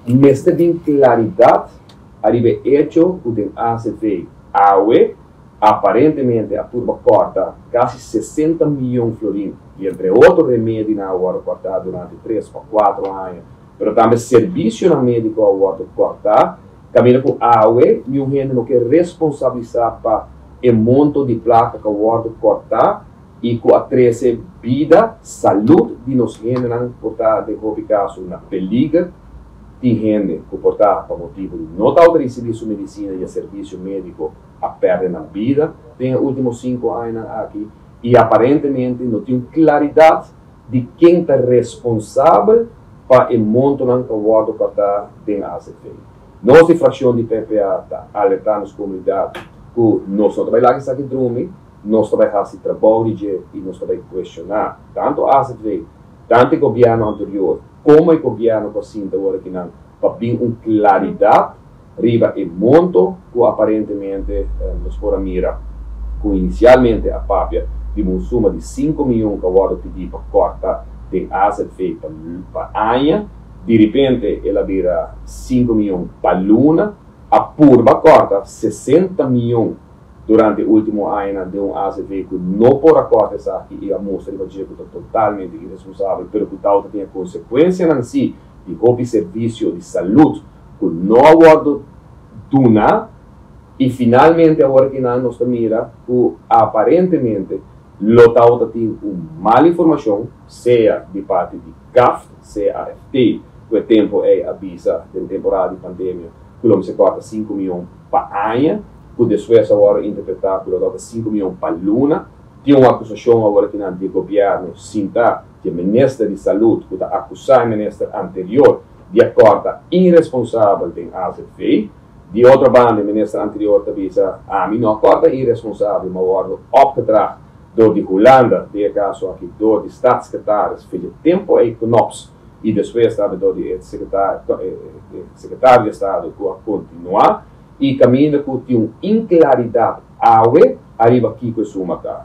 Mester tin klaridat ariba e echo ku den AZV awe aparentemente a purba kòrta kasi 60 mion florin i, entre otro, remedinan a wòrdu kòrtá durante 3 pa 4 aña, pero tambe servisionan médiko a wòrdu kòrtá, kaminda ku awe niun hende no ke responsabilisá pa e monto di plaka ku a wòrdu kòrtá i ku a trese bida, salú di nos hendenan por ta den hopi kaso na peliger. Tin hende ku por ta pa motibu di no ta risibí su medisina i servisio médiko a pèrdè nan bida den e último 5 añanan aki i aparentemente no tin klaridat di ken ta responsabel pa e montonan ku a wòrdu kòrtá den AZV. Nos di frakshon di PPA ta alertá nos komunidat ku nos no ta bai laga esaki drumi, nos ta bai hasi trabou di dje i nos ta bai kuestioná tantu AZV, tantu e gobièrnu anterior komo e gobièrnu ku sinta awor akinan pa bin un klaridat riba e monto ku aparentemente nos por a mira ku inisialmente a papia di un suma di 5 mion ku a wòrdu pidí pa kòrta den AZV pa aña. Di repente el a bira 5 mion pa luna, a purba kòrta 60 mion durante e último aña den un AZV ku no por a kòrta esaki i a mustra ku ta totalmente iresponsabel, pero ku tal tin konsekuensianan si di hopi servisio di salú ku no a wòrdu duná. I finalmente awor ku nos ta mira ku aparentemente lo tin un mal informashon, sea di parti di CAFT, CAFT, ku e tempu ei a bisa den temporada di pandemia ku lo mester kòrta 5 mion pa aña, ku despues awor a interpretá ku lo ta 5 mion pa luna. Tin un akusashon awor aki di gobièrnu sinta di minister di salú ku ta akusá e minister anterior di a kòrta iresponsabel den AZV. Di otro banda, minister anterior ta bisa: "Ami no a kòrta iresponsabel, m'a wòrdu opgedragen dor di Hulanda", den e kaso aki dor di staatssecretaris for di tempu ei Knops i despues tambe dor di sekretario di Estado ku a kontinuá i kaminda ku tin un inklaridat awe ariba kiko e suma ta.